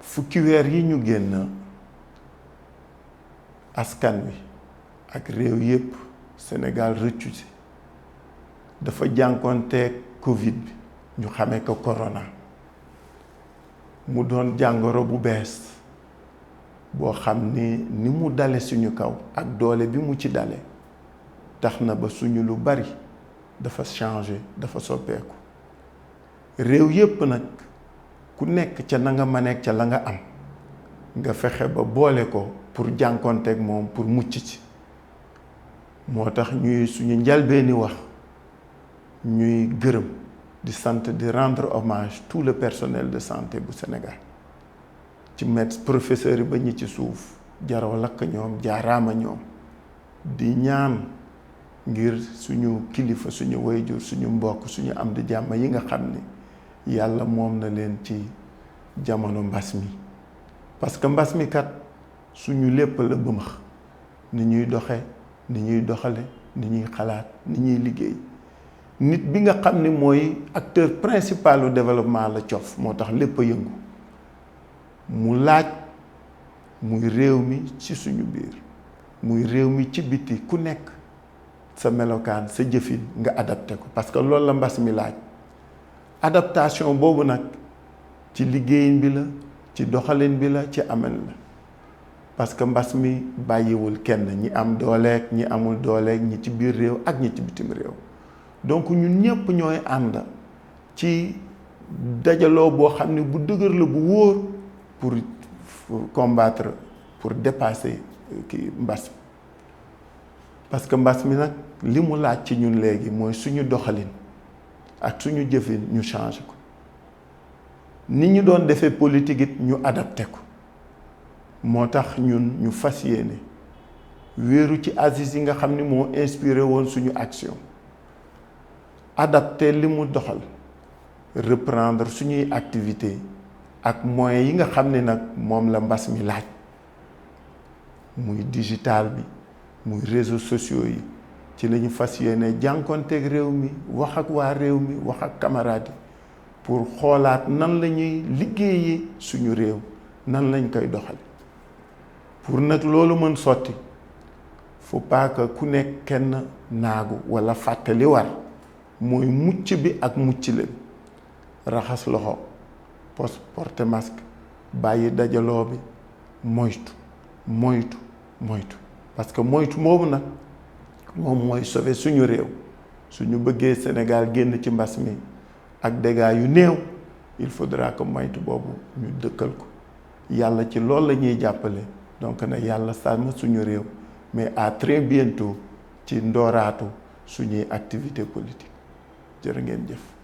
fukki weer yi ñu génn askan wi ak réew yépp Sénégal rëccu ci dafa jànkoonteeg Covid bi ñu xamee ko corona mu doon jàngoro bu bees boo xam ni mu dale suñu kaw ak doole bi mu ci dale tax na ba suñu lu bari dafa changé dafa soppeeku réew yépp nag ku nekk ca na nga mëneek ca la nga am nga fexe ba boole ko pour jànkoonteeg moom pour mucc ci moo tax ñuy suñu njalbeeni wax ñuy gërëm di sant di rendre hommage tout le personnel de santé bu Sénégal ci médecins professeurs yi ba ñi ci suuf jaraw lakk ñoom jaaraama ñoom di ñaan ngir suñu kilifa suñu wayjur suñu mbokk suñu am di jàmm yi nga xam ni yàlla moom na leen ci jamono mbas mi parce que mbas mi kat suñu lépp la bëmax ni ñuy doxe ni ñuy doxale ni ñuy xalaat ni ñuy liggéey nit bi nga xam ni mooy acteur principal du développement la cof moo tax lépp a yëngu mu laaj muy réew mi ci suñu biir muy réew mi ci biti ku nekk sa melokaan sa jëfin nga adapté ko parce que loolu la mbas mi laaj adaptation boobu nag ci liggéeyin bi la ci doxalin bi la ci amen la parce que mbas mi bàyyiwul kenn ñi am dooleeg ñi amul dooleeg ñi ci biir réew ak ñi ci bitim réew donc ñun ñëpp ñooy ànd ci dajaloo boo xam ne bu dëgër la bu wóor pour combattre pour dépasser kii mbas mi parce que mbas mi nag li mu laaj ci ñun léegi mooy suñu doxalin ak suñu jëfin ñu changé ko ni ñu doon defee politique it ñu adapté ko moo tax ñun ñu fas yéene wéeru ci Aziz yi nga xam ni moo inspiré woon suñu action adapté li mu doxal reprendre suñuy activité ak moyens yi nga xam ne nag moom la mbas mi laaj muy digital bi muy réseaux sociaux yi ci la ñu fas yéene jànkoonteeg réew mi wax ak waa réew mi wax ak camarades yi pour xoolaat nan la ñuy liggéeyee suñu réew nan lañ koy doxal pour nag loolu mën sotti faut pas que ku nekk kenn naagu walla fàtte li war mooy mucc bi ak mucc leen raxas loxo porter masque bàyyi dajaloo bi moytu parce que moytu boobu nag moom mooy sauver suñu réew suñu bëggee Sénégal génn ci mbas mi ak dégâts yu néew il faudra que moytu boobu ñu dëkkal ko yàlla ci loolu la ñuy jàppale donc nag yàlla sàmm suñu réew mais à très bientôt ci ndooraatu suñuy activité politique jërë ngeen jëf